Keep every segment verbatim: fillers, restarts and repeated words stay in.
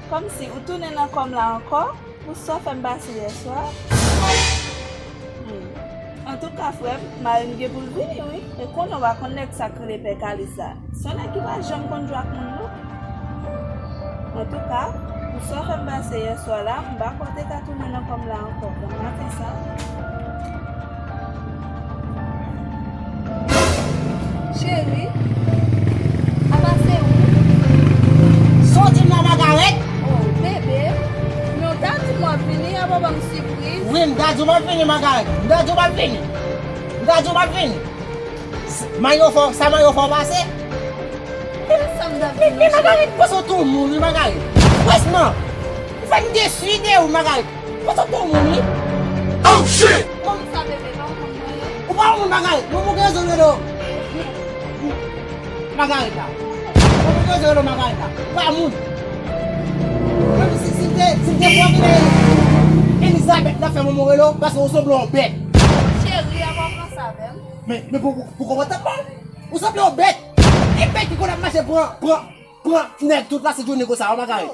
Kòmsi ou tounen nan kò m la ankò pou sa w fè m pase yèswa? Hmm. Antouka, frè m, mari m gen pou l vini, wi. E konnen w pa konn nèg sa k rele Pè Kalis la. Se yon nèg ki pa janm konn jwe ak moun, non. Antouka, pou sa w fè m pase yèswa la, m pa kwè w te ka tounen nan kò m la ankò. Bon maten sa. Cheri, apa se ou? Sa w di m la, Magarèt? Oh, bebe, men w ta di m w ap vini, apa w ban m sipriz? Wi, m ta di w m ap vini, Magarèt. M ta di w m ap vini. M ta di w m ap vini. Mayo fò, sa Mayo fò pase? Men, men Magarèt, pase w tou moun, wi, Magarèt. Franchman, ou fè m desi de ou, Magarèt. Pase w tou moun, wi. Oh, shit! Ou pa moun, Magarèt. Mwen, mwen gen rezon rele w Magarèt la. Mwen, mwen gen rezon rele w Magarèt la. Ou pa moun. Menm si, si m te, si m te pran rele Elizabèt la fè mwen, mwen rele w, paske ou sanble yon bèt. Cheri, apa w pran sa avè m? Men, men pou, pou, pou konprann tèt mwen, ou sanble yon bèt. E bèt ki konn ap mache pran, pran, pran nèg tout la se jounen konsa, w Magarèt.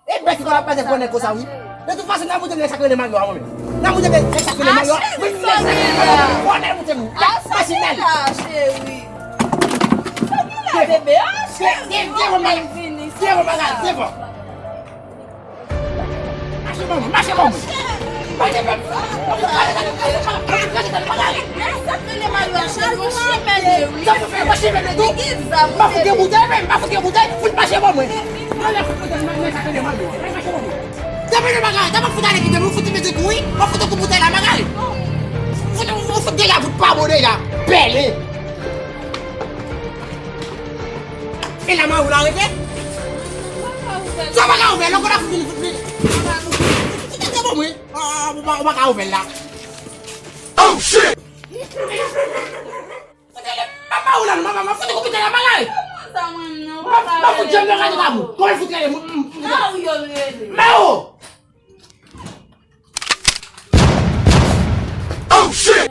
E bèt ki konn ap mache pran nèg konsa, wi. De tout fason, n a moute nèg sa k rele Mayo a, mwen menm. N a moute nèg sa k rele Mayo a. Mwen menm nèg sa k rele Mayo a. Fò n al moute nou. Mache n al. Cheri. Devan, devan, devan, devan. Mache ban mwen, mache ban mwen. Mache ban mwen. Sa pou fè, mache ban mwen tou. M pa fout gen boutèy, men m pa fout gen boutèy. Fout mache ban mwen. Anlè fout boutèy, mache ban mwen. Depi nou bagay, depi fout ale kite m, fout mete kouri, mwen fout kou boutèy la bagay. Fout, fout deja, fout pa bon deja. Pèlen. E la mari w la rete? Sa w pa ka ouvè, lè w konn ap fout vini, fout vini. Fout ete bon mwen. Ou pa, ou pa ka ouvè l la. Oh shit! Fout ete, mama ou la, mama, mama, fout kou boutèy la bagay. Mama fout janm nan gade tabou. Kòman fout rele? Mao! Oh shit!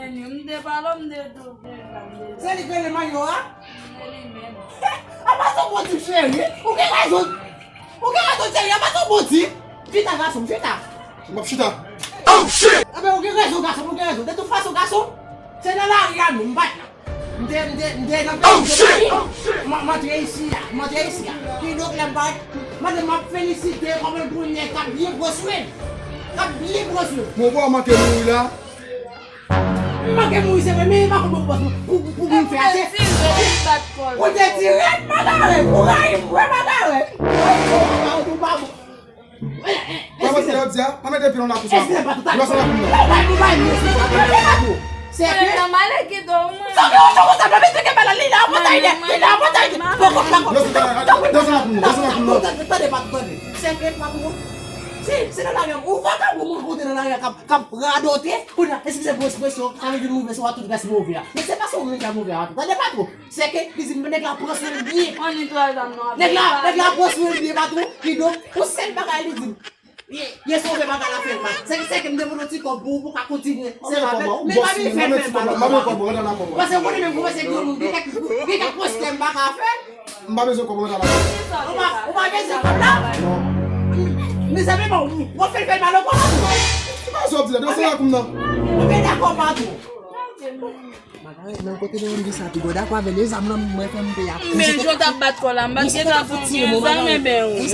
Se li k rele Mayo a? Apa sa w bon tip cheri? Ou gen rezon. Ou gen rezon cheri, apa sa w bon tip? Chita gason m, chita. M ap chita. Oh shit! Enben ou gen rezon gason m, ou gen rezon. De tout fason gason, se nan lari a nou, m pa t la. M te, m te, m te nan peyi de Mali. M, m antre isi a, m antre isi a. Kidonk lè m parèt, madanm m ap felisite kòman l gon nèg k ap byen pran swen l. K ap byen pran swen l. Bon, ou pa manke mouri la? M manke mouri se vre, men e pa konn pou, pou, pou, pou moun fè ase. Ou te tire m, Magarèt, ou rayi m vre, Magarèt. Ou pa bon. Pa mete yo di a, pa mete pye nan lakou sa ankò. Lòs nan lakou m nan. Lòs nan lakou m nan. Sèke. Nan male ki do mwen. Sa ke ou konsa pa mete ke bala li la avantaj de, li la avantaj de. Poko poko. Lòs nan lakou m nan, lòs nan lakou m nan. Tande pa tande. Sèke pa pou. Si, si nan lari an, ou va ka pou moun kote nan lari an k ap, k ap radote. Kounye a, eskize pou ekspresyon, sa vle di move sou a tout rès move a. Men se pa sou moun ki move a. Tande pa twò. Sèke li di nèg la pran swen l byen. Ann netwaye zam nan. Nèg la, nèg la pran swen l byen patwon. Kidonk, yon sèl bagay li di m. Ye, ye sove bagay la fè l mal. Sèke, sèke m te voye yon ti kòb pou ou, pou w ka kontinye. Se pa fè, men pa vin fè l fè mal. Paske ou konnen menm kòman se granmoun, gen kèk, gen kèk pwostè m pa ka fè. M pa bezwen kòb, mwen ta la. Ou pa, ou pa bezwen kòb la? Non. Mezanmi, bon, w ap fè l fè l mal ankò. Sa w ap di la, devan se lakou m nan. Oke, dakò, patwon. Magarèt, nan kote nou di sa tou, gòda kwa vè lezam nan mwen fè m pe ap. Men jan w t ap bat kò la, m pa t gentan fè w vye zam enben wi.